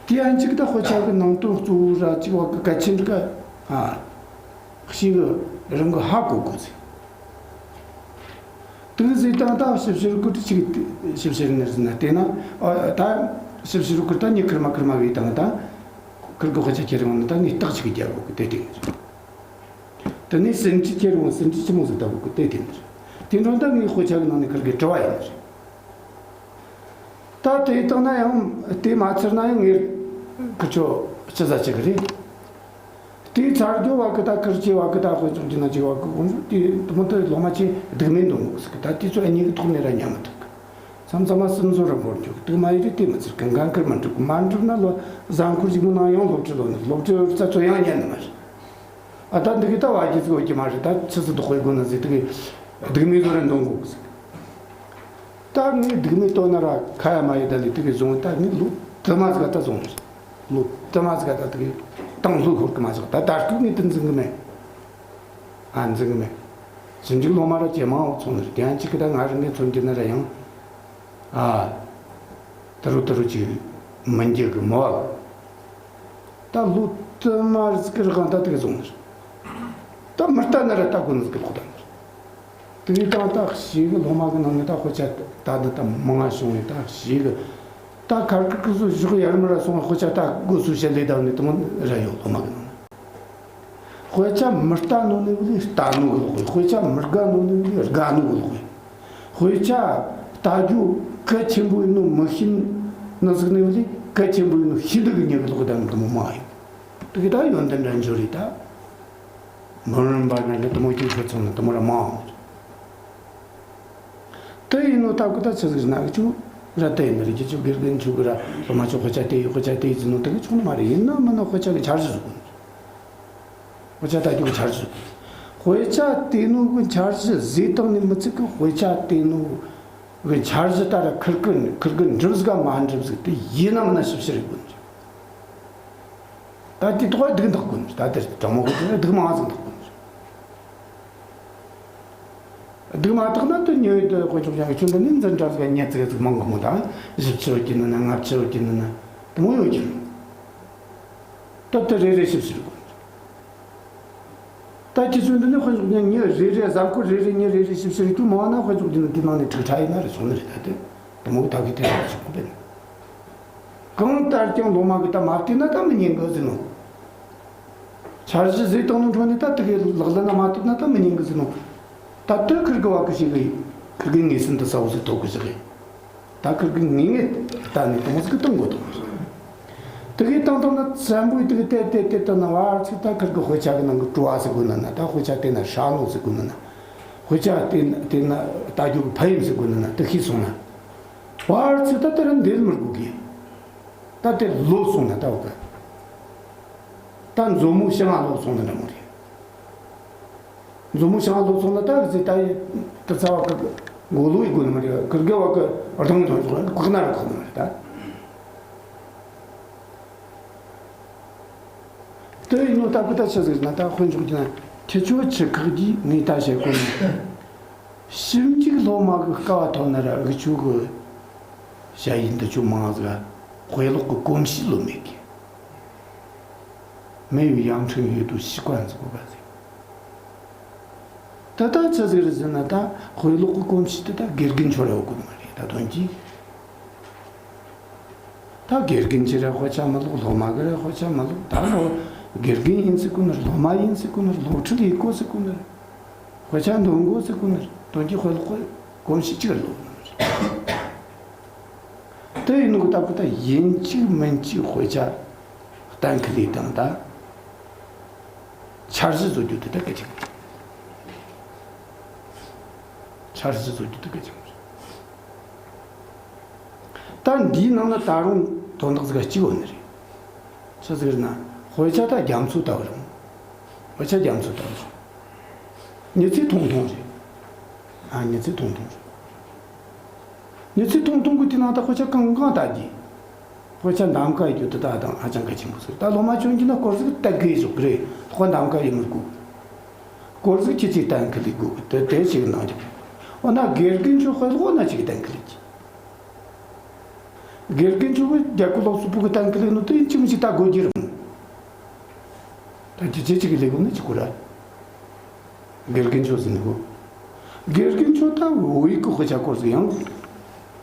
དེ་ཡང་གཅིག་ད་དཔེ་ཆ་གི་ནང་དོན་གཙོ་བོ་ར་གཅིག་བ་གི་གལ་ཆེན་གི་ཨ་ཞིག་གི་རང་གི་ཧ་གོ་དགོས་ཟེར། དེ་གི་ཟེར་དང་ད་ཞིབ་བཤེར་སྐོར་དུ་ཅིག་ཞིབ་བཤེར་ནི་ཟིན་ན་དེ་ན་ཨ་ད་ཞིབ་བཤེར་སྐོར་ད་ཉི་ཁིར་མ་ཁིར་མ་གི་དང་ད་ཁིར་གི་དཔེ་ཆ་ཁྱེར་ཡོང་ནི་ད་ངས་རྟགས་ཅིག་རྒྱག་དགོས་གི་དེ་དེ་ནི་རེད། དེ་ནས་ཟིན་བྲིས་ཁྱེར་ཡོང་ཟིན་བྲིས་ཆི་མོ་ཟིག་ལྟ་བུ་གི་དེ་དེ་འདྲ། དེ་འཕྲོ་ད་ངའི་དཔེ་ཆ་གི་ནང་ནས་ཁིར་གི་དྲི་བ་ཡིན་ནི་རེད། ད་དེ་བཏང་ན་ཡང་དེ་མ་ཚར་ན་ཡང་ངས་ཁི་ཆོ་ཅི་ཟ་ཅི་གི་རེད། དེ་ཚར་རྒྱུ་བ་གི་ད་ཁིར་ཆེ་བ་གི་ད་དཔེ་ཚོགས་ཀྱི་ན་ཅི་བ་གི་དགོངས་ཞུ་དེ་དུ་མོ་དེ་ལོ་མ་ཆེ་སྡུག་མེད་འདོན་དགོས་ཟིག་གི། ད་དེ་ཚོ་གཉིས་གི་ཐོག་ནས་ར་ཉམས་མི་ཐུབ་གི། མཚམས་མཚམས་མ་སུན་བཟོ་ར་འབོར་འཇོག་གི་དུག་མ་ཡི་རེད་དེ་མི་ཚར་གི། འགན་ཁུར་མ་འགྲུབ་གི། མ་འགྲུབ་ན་ལོ་གཟའ་འཁོར་གཅིག་གི་ནང་ཡང་སློབ་ཁྲིད་ལོ་ནི་སློབ་ཁྲིད་རྩ་ཚོ་ཡང་ཉན་ནི་མ་རེད། ཨ་ད་འདི་གི་ད་བ་རྒྱུ་ཚིག་འོ་གི་མ་རེད། ད་ཆི་ཟིག་ཏུ་དཔེ་དགོས་ན་ཟིག་དེ་གི་སྡུག་མིན་བཟོ་ར་འདོན་དགོས་གི་ཟིག་ད་ངས་སྡུག་མིན་བཏོན་ན་ར་ཁ་ཡ་མ་ཡི་ད་ལི་དེ་གི་བཟུང་ད་ངས་ལོ་དུ་མ་ཟིག་ད་བཟུང་། ལོ་དུ་མ་ཟིག་ད་དེ་གི་བཏང་ལོ་ཤོར་གི་མ་ཟིག་ད་ད་སྐུ་ངས་དུ་འཛིན་གི་མེད། ཨ་འཛིན་གི་མེད། ཞིབ་འཇུག་སློབ་མ་ར་ཇེ་མང་འོག་ཚོང་ནི་རེད། དེ་ཡང་གཅིག་གི་ད་ང་རང་གི་མཚོན་གྱི་ན་ར་ཡང་། ཨ། དུ་རུ་དུ་རུ་ཅིག་མི་འགྱུར་གི་མོ་བ། ད་ལོ་དུ་མ་རི་སྐི་རི་གང་ད་དེ་གི་བཟུང་ནི་རེད། ད་མི་ལྟ་ན་ར་ལྟ་དགོས་ནི་ཟིག་གི་ལོག་ད་ནི་རེད། དེ་གི་ད་ད་ཞིག་གི་སློབ་མ་གི་ནང་ནས་ད་དཔེ་ཆ་ད་ད་ད་མང་ང་བྱུང་བས་ད་ཞིག་གི་ད་ཁར་ཁུར་ཁུར་སོ་ཞོག་ཡར་མི་ར་སོང་བ་དཔེ་ཆ་ད་དགོས་སུ་བཤད་ལས་ད་ནི་དུ་མ་ར་ཡོད་སློབ་མ་གི་ནང་ན། དཔེ་ཆ་མི་ལྟ་ནོ་ནི་བུ་ལས་ལྟ་ནོ་གི་ལོག་དཔེ་ཆ་མི་དགའ་ནོ་ནི་བུ་ལས་དགའ་ནོ་གི་ལོག་དཔེ་ཆ་ལྟ་རྒྱུ་གལ་ཆེན་པོ་ཡིན་ནོ་མི་ཤེས་ནི་ཟིག་ནི་བུ་ལས་གལ་ཆེན་པོ་ཡིན་ནོ་ཤེས་འདུག་གི་ཉེ་གི་ལོག་ད་ནི་དུ་མོ་མ་ཡོད། དེ་གི་ད་ཡོན་ཏན་འདྲ་འབྱོར་རེད་ད། མི་རིན་པ་ན་གི་དུ་མོ་ཅིག་ཁྲོད་ཚང་ནི་དུ་མོ་ར་མ་འོང་། དེ་ཡིན་ནོ་སྟབས་ཀི་ད་ཆི་ཟིག་ན་གི་ཆུ་ར་དེ་ཡིན་ནི་རེད། ཁྱེད་ཆོ་དགེ་རྒན་ཆུ་གི་ར་སློབ་མ་ཆོ་དཔེ་ཆ་དེ་ཡོད་དཔེ་ཆ་དེ་ཡིན་ཟིན་ནོ་དེ་གི་ཆུང་ནི་མ་རེད། ཡིན་ན་མིན་ན་དཔེ་ཆ་གི་འཆར་གཞི་བཟོ་དགོས་ནི་རེད། དཔེ་ཆ་ལྟ་རྒྱུ་གི་འཆར་གཞི་བཟོ་དགོས། དཔེ་ཆ་བལྟས་ནོ་གི་འཆར་གཞི་བཟོས་བཏང་ནི་མི་ཚིག་གི། དཔེ་ཆ་བལྟས་ནོ་གི་འཆར་གཞི་ལྟར་ཁིར་གི་ཁིར་གི་འགྲུབ་ཟིག་ག་མ་འགྲུབ་ཟིག་དེ་ཡིན་ན་མིན་ན་ཞིབ་བཤེར་དགོས་ནི་རེད། ད་དེ་ཐོག་སྡུག་འདག་དགོས་ནི་རེད། ད་དེ་དྲང་མོ་གི་དེ་སྡུག་མང་ཟིག་འདག་དགོས་ནི་རེད། སྡུག་མ་དག་ན་དུ་ཉོས་དུ་དཔེ་ཆོག་ཀྱང་ཆུ་འདི་ནི་འཛིན་གྲྭ་ཟིག་ཉེ་ཙིག་ཟིག་མང་གི་མོ་དང་བཞི་བཅུ་ཡོད་ཀྱི་ནི་ན་ལྔ་བཅུ་ཡོད་ཀྱི་ནི་ན་དུ་མོ་ཡོད་ཀྱི་ནི། ད་དེ་རེ་རེ་ཞིབ་ཞིབ་དགོས། ད་ཁྱེད་ཚོས་འདི་ནི་དཔེ་ཆོག་ཀྱང་ཉི་རེ་རེ་གཟའ་འཁོར་རེ་རེ་ཉི་རེ་རེ་ཞིབ་ཞིབ་རིག་པ་མང་ན་དཔེ་ཆོག་ཀྱི་ནི་དེ་ནང་ནས་ཁྲིག་ཁྲ་ཡིན་ན་རེ་སོང་ནི་རེད། ད་དེ་དུ་མོ་ད་གི་དེ་རེ་ཞིབ་དགོས་པས་ན། གང་ལྟར་ཀྱང་སློབ་མ་གི་ད་མ་བལྟས་ན་ད་མི་ཉན་གི་ཟེར་ནོ། འཆར་གཞི་བཟོས་བཏང་ནོ་འཕྲོ་ནས་ད་དེ་གའི་ལག་ལེན་ན་མ་ཐུབ་ན་ད་མི་ཉན་གི་ཟེར་ནོ། ད་དེ་ཁིར་གི་བ་གི་ཞིག་གི་ཁིར་གི་ངེས་སེམས་དུ་གསལ་བོ་ཟིག་ཐོབ་གི་ཟིག་གི། ད་ཁིར་གི་ངེས་ངེས་ད་ནི་དུ་མོ་ཟིག་གི་གཏོང་དགོས་དང་། དེ་གའི་བཏང་བཏང་ན་བཙན་པོའི་དེ་གི་ཏེ་ཏེ་ཏེ་ད་ན་བར་ཚིག་ད་ཁིར་གི་དཔེ་ཆ་གི་ནང་གི་བྲོ་བ་ཟིག་དགོས་ན་ན། ད་དཔེ་ཆ་དེ་ན་ཧྲ་ནོ་ཟིག་དགོས་ན་ན། དཔེ་ཆ་དེ་ན་དེ་ན་ལྟ་རྒྱུ་གི་ཕན་ཡོན་ཟིག་དགོས་ན་ན། དེ་ཤེས་སོང་ན། བར་ཚིག་ད་དེ་ར་འདེད་མི་དགོས་གི། ད་དེ་ལོབས་སོང་ན་ད་འོ་གི། ད་མཛོ་མོ་ཤིང་ང་ལོབས་སོང་ན་འདྲ་མོ་རེད། མཛོ་མོ་ཤིང་ང་ལོབས་སོང་ན་ད་གི་ཟེ་ད་ཡི་ད་ཚ་བ་གི་མགོ་ལོག་ཡི་དགོས་ནི་མ་རེད། གི་རྒེ་བ་གི་རྡུང་ཐོན་སོང་ན་ཁོག་ན་ར་ཁོག་ནི་མ་རེད་ད། དེ་ཡིན་ནོ་ད་གི་ད་ཆི་ཟིག་ན་ད་དཔེ་འཇོག་རྒྱུ་ན་ཁྱེད་ཆོ་ཆི་ཁག་གིས་ངས་ད་བཤད་གོ་ནི། ཞིབ་འཇུག་སློབ་མ་གི་སྐལ་བ་ཐོབ་ན་ར་འུ་ཆོ་གི་ཞ་ཡི་འདི་ཆོ་མང་ཟིག་དཔེ་ཀློག་གི་གོམས་གཤིས་ལོ་མེད་གི། 没有养成阅读习惯 ཟེར་གོ་ག་ཟིག་ད་ལྟ་ཆི་ཟིག་རེད་ཟེར་ན། ད་དཔེ་ཀློག་གི་གོམས་གཤིས་དེ་ད་དགེ་རྒན་ཆོ་ར་ཡོད་གོ་ནི་མ་རེད། ད་དོན་གྱིས་ད་དགེ་རྒན་ཆོ་ར་དཔེ་ཆ་མི་ཀློག་སློབ་མ་གི་ར་དཔེ་ཆ་མི་ཀློག་ད་ལོ་དགེ་རྒན་ཡིན་ཟེར་གོ་ནི་རེད། སློབ་མ་ཡིན་ཟེར་གོ་ནི་རེད། སློབ་ཁྲིད་ཡེད་གོ་ཟེར་གོ་ནི་རེད། དཔེ་ཆ་འདོན་གོ་ཟེར་གོ་ནི་རེད། དོན་གྱིས་དཔེ་ཀློག་གི་གོམས་གཤིས་གཅིག་ར་ལོ་ནི་རེད། དེ་ཡིན་ནོ་གི་ད་གི་ད་ཡིན་གཅིག་མིན་གཅིག་དཔེ་ཆ་གཏན་འཁེལ་ལས་དང་ད། འཆར་གཞི་བཟོ་རྒྱུ་དེ་ད་གལ་ཆེན་པོ་རེད། འཆར་གཞི་བཟོ་རྒྱུ་དེ་གལ་ཆེན་པོ་རེད། ད་འདིའི་ནང་ན་ད་རུང་དོན་དག་ཟིག་གཅིག་ཡོད་ནི་རེད། ཆི་ཟིག་རེད་ན། དཔེ་ཆ་ད་རྒྱ་མཚོ་ལྟ་བུ་རེད། དཔེ་ཆ་རྒྱ་མཚོ་ལྟ་བུ་རེད། མྱི་ཚེ་ཐུང་ཐུང་རེད། ཨ། མྱི་ཚེ་ཐུང་ཐུང་རེད། མྱི་ཚེ་ཐུང་ཐུང་གི་དེ་ནང་ད་དཔེ་ཆ་གང་གང་ལྟ་རྒྱུ། དཔེ་ཆ་འདམ་ཀ་ཡོད་དུ་ད་དང་ཧ་ཅང་གལ་ཆེན་པོ་ཟིག་ད་སློབ་མ་ཆུང་ཆུང་ན་སྐོར་ཟིག་ལྟ་དགོས་ཟིག་རེད། དཔེ་འདམ་ཀ་ཡོད་མི་དགོས། སྐོར་ཟིག་ཁྱེད་ཚོས་གཏན་འཁེལ་ལས་དགོས་གི། དེ་དེ་ཞིག་གནང་རྒྱུ། འོ་ན་དགེ་རྒན་ཆོ་དཔེ་ཀློག་ན་ཅིག་གཏན་འཁེལ་ལས་ཀྱི། དགེ་རྒན་ཆོ་གི་རྒྱ་གི་སློབ་གསོ་པུ་གི་གཏན་འཁེལ་ལས་ནོ་དེ་ཅི་མི་ཅིག་ལྟ་དགོས་རྒྱུ་རེད་མོ། ད་ཁྱེད་ཚོས་ཅིག་གི་ལས་དགོས་ན་ཅིག་གོ་ར། དགེ་རྒན་ཆོ་ཟིན་གོ། དགེ་རྒན་ཆོ་ད་བོད་ཡིག་གི་དཔེ་ཆ་སྐོར་ཟིག་ཡང་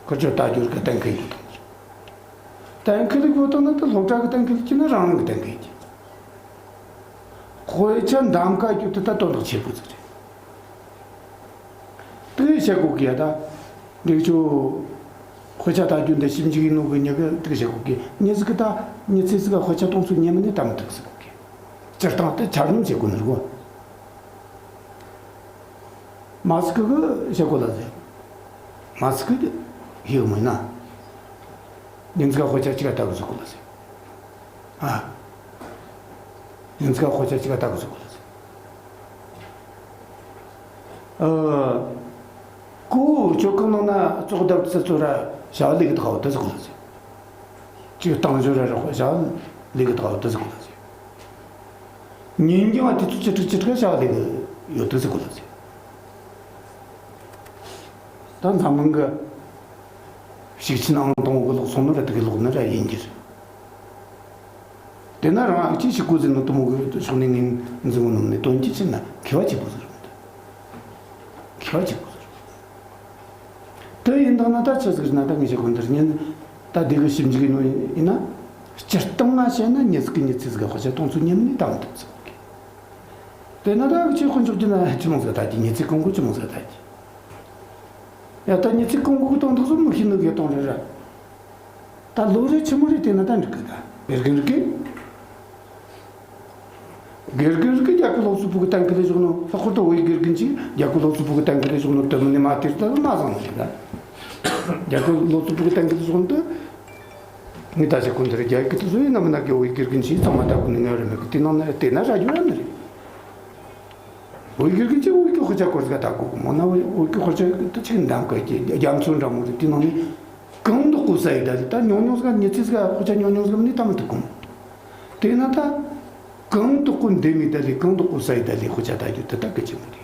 ཁོ་ཆོ་ལྟ་རྒྱུར་ག་གཏན་འཁེལ་ཡོད་དམ། གཏན་འཁེལ་ཡོད་དམ་ན་ད་སློབ་གྲྭ་གི་གཏན་འཁེལ་གྱི་ན་རང་རང་གི་གཏན་འཁེལ་གྱི། དཔེ་ཆ་འདམ་ཀ་རྒྱུ་དེ་ད་དོན་དག་ཆེ་པོ་ཟིག་རེད། དེ་བཤད་གོ་གི་ཡ་ད། འདི་ཆོ་དཔེ་ཆ་ལྟ་རྒྱུ་འདི་ཞིབ་འཇུག་ཡིན་ནོ་གི་མྱི་གི་དེ་བཤད་གོ་གི། མྱི་ཟིག་གི་ད་མྱི་ཚེ་ཟིག་ག་དཔེ་ཆ་གཏོང་ཚུལ་ཉན་མི་ནི་ད་མི་ཐུབ་ཟེར་གོ་གི། སྤྱིར་བཏང་དེ་ཆ་སྙོམས་བྱེད་དགོས་ནི་རེད་གོ། མ་སི་ཁུ་གི་བཤད་གོ་ལ་ཟེར། མ་སི་ཁུ་གི་ཡིག་མིན་ན། ཉིན་ཚིག་དཔེ་ཆ་གཅིག་ལ་ལྟ་དགོས་ཟེར་གོ་ལ་ཟེར། ཨ། ཉིན་ཚིག་དཔེ་ཆ་གཅིག་ལ་ལྟ་དགོས་ཟེར་གོ་ལ་ཟེར། ཨ། ཁོ་ཆོ་གང་ནང་ན་ཙོག་བརྡབ་ཚུལ་ཚོ་ར་བྱ་བ་ལས་གི་ཐག་འོ་དེ་ཟེར་གོ་ལ་ཟེར། གཅིག་བཏང་བྱོ་ར་ར་བྱ་བ་ལས་གི་ཐག་འོ་དེ་ཟེར་གོ་ལ་ཟེར། ཉིན་རྒྱང་དུས་ཚོད་བཅུ་དྲུག་བཅུ་དྲུག་བྱ་བ་ལས་གི་ཡོད་དེ་ཟེར་གོ་ལ་ཟེར། ད་འཛམ་གླིང་གི་ཤུགས་ཆེན་ཨང་དང་པོ་གི་ལོག་སོང་ནོ་ར་དེ་གི་ལོག་ནི་ར་ཡིན་གྱི་རེད། དེ་ན་རང་ཨ་ཅེ་ཞིག་གོ་ཟིན་ནོ་དུ་མོ་གི་ཕྱོགས་ནས་ངན་འཛིན་གོ་ནོ་ནི་དོན་གྱི་ཕྱིར་ན་མཁས་པ་ཆེ་པོ་ཟིག་རེད། མཁས་པ་ཆེ་པོ་ཟིག་རེད། དེ་ཡིན་དང་ན་ད་ཆི་ཟིག་རེད་ན་ད་ངས་བཤད་གོ་འདིར་ཉན་ད་དེ་གི་ཞིབ་འཇུག་ཡིན་ནོ་ཡིན་ན། སྤྱིར་བཏང་ང་བཤད་ན་མྱི་ཟིག་གི་མྱི་ཚེ་ཟིག་ག་དཔེ་ཆ་གཏོང་ཚུལ་ཉན་ནི་ད་མི་ཐུབ་ཟིག་དེ་ན་ད་ཨ་ཅེ་དཔེ་འཇོག་རྒྱུ་ན་ཅི་མང་ཟིག་ད་ཀྱི་མྱི་ཚེ་གང་གོ་ཅི་མང་ཟིག་ད་ཀྱི། ཡ་ད་མྱི་ཚེ་གང་གོ་གི་དོན་དག་ཟོ་མི་ཤེས་ནོ་གི་གཏོང་རེད་ར། ད་ལོ་རེ་ཆི་མོ་རེ་བལྟས་ན་ད་འགྲིག་གི་ད། དགེ་རྒན་རིག་གི། དགེ་རྒན་རིག་གི་རྒྱ་གི་སློབ་གསོ་པུ་གི་གཏན་འཁེལ་ལས་བཞག་ནོ། ལྷག་པར་དུ་བོད་ཡིག་དགེ་རྒན་གྱིས་རྒྱ་གི་སློབ་གསོ་པུ་གི་གཏན་འཁེལ་ལས་བཞག་ནོ་དེ་མིན་ནི་མ་དེར་ད་མ་བཟང་ནི་རེད་ད། རྒྱ་གི་སློབ་གསོ་པུ་གི་གཏན་འཁེལ་ལས་བཞག་ནོ་དེ། ངས་ད་ཆ་ཁོ་འདིར་རྒྱ་གི་དེ་ཚོ་ཡིན་ན་མིན་ན་གི་བོད་ཡིག་དགེ་རྒན་གྱིས་ཚང་མ་ལྟ་དགོས་ནི་ངེས་རེད་མེད་གི། དེ་ནང་ན་བལྟས་ན་ར་རྒྱུ་ར་ནི་རེད། བོད་ཡིག་གི་ཅིག་བོད་ཡིག་གི་དཔེ་ཆ་སྐོར་ཟིག་ད་གོ་གི་མོ་ན། བོད་ཡིག་གི་དཔེ་ཆ་དེ་ཅིག་འདམ་ཀ་གི་རྒྱ་མཚོ་འདྲ་མོ་རེད། དེ་ནང་ནས་གང་དུ་ཀོ་ས་ཡི་ད་ལི་ད་ཉུང་ཉུང་ཟིག་མྱི་ཚེ་ཟིག་དཔེ་ཆ་ཉུང་ཉུང་ཟིག་མིན་ནི་ད་མི་ཐུབ་གི་མོ། དེ་ན་ད་གང་དུ་ཀོ་འདེ་མི་ད་ལི་གང་དུ་ཀོ་ས་ཡི་ད་ལི་དཔེ་ཆ་ད་རྒྱུ་དེ་ད་གི་ཅི་མོ་རེད།